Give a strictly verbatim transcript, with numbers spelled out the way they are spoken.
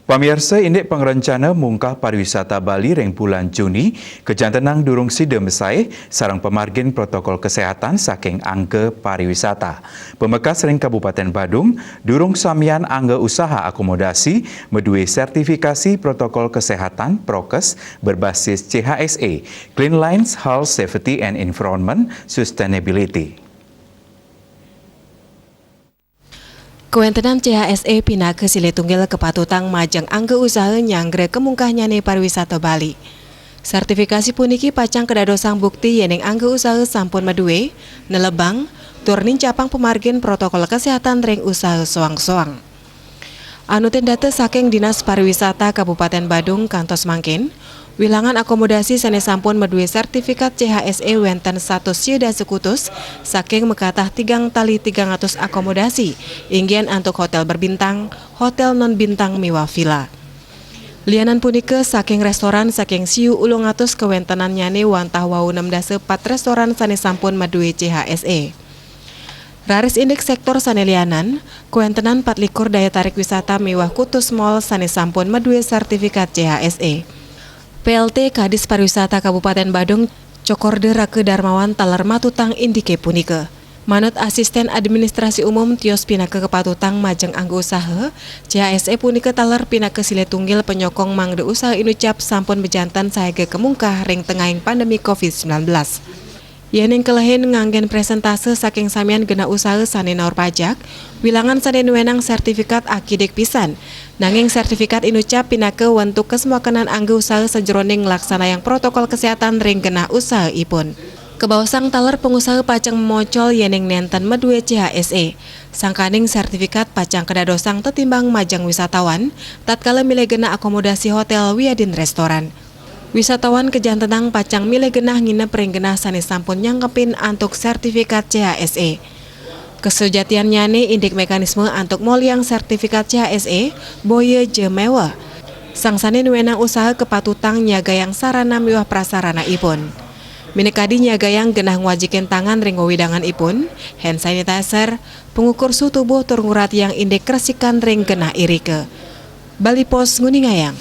Pamiarsa, indik pangrencana mungkah pariwisata Bali ring bulan Juni, kajantenang durung sida masaih sareng pamargin protokol kesehatan saking angga pariwisata. Pamekas ring Kabupaten Badung, durung samian angga usaha akomodasi madue sertifikasi protokol kesehatan prokes berbasis C H S E, Cleanliness, Health, Safety, and Environment Sustainability. Kawentenan C H S E pinaka silih tunggil kapatutang majeng angga usaha nyanggra kamungkahnyane pariwisata Bali. Sertifikasi puniki pacang kadadosang bukti yening angga usaha sampun madue, nelebang, tur nincapang pamargin protokol kesehatan ring usaha soang-soang. Anutin data saking Dinas Pariwisata Kabupaten Badung kantos mangkin, wilangan akomodasi sane sampun madue sertifikat C H S E wenten satus sida sekutus saking makatah tigang tali tigang atus akomodasi, inggian antuk hotel berbintang, hotel non bintang miwah villa. Lianan punika saking restoran saking siu ulung atus kawentenannyane wantah wau nem dasa pat restoran sane sampun madue C H S E. Raris indik sektor sane lianan, kawentenan pat likur daya tarik wisata miwah Kutus Mall sane sampun madue sertifikat C H S E. P L T Kadis Pariwisata Kabupaten Badung, Cokorde Raka Darmawan taler matutang indike punika. Manut Asisten Administrasi Umum Tios pinaka kapatutang majeng angga usaha, C H S E punika taler pinaka silih tunggil panyokong mangda usaha inucap sampun majanten saega kamungkah ring tengahing pandemi covid sembilan belas. Yening kelehin nganggen presentase saking samian genah usaha sane naur pajak, wilangan sane nuenang sertifikat akidik pisan. Nanging sertifikat inucap pinaka wentuk kasmakenan angga usaha sajeroning nglaksanayang protokol kesehatan ring genah usaha ipun. Kabaosang taler pangusaha pacang mamocol yening nenten madue C H S E. Sangkaning sertifikat pacang kadadosang tetimbang majeng wisatawan, tatkala milih genah akomodasi hotel wiadin restoran. Wisatawan kajantenang pacang milih genah nginep ring genah sane sampun nyangkepin antuk sertifikat C H S E. Kasujatiannyane indik mekanisme antuk moliang sertifikat C H S E, boya ja meweh. Sang sane nuenang usaha kapatutang nyagayang sarana miwah prasarana ipun. Minakadi nyagayang genah ngwajikin tangan ring wewidangan ipun, hand sanitizer, pangukur suhu tubuh tur nguratiang indik kresikan ring genah irika. Bali Post nguningayang.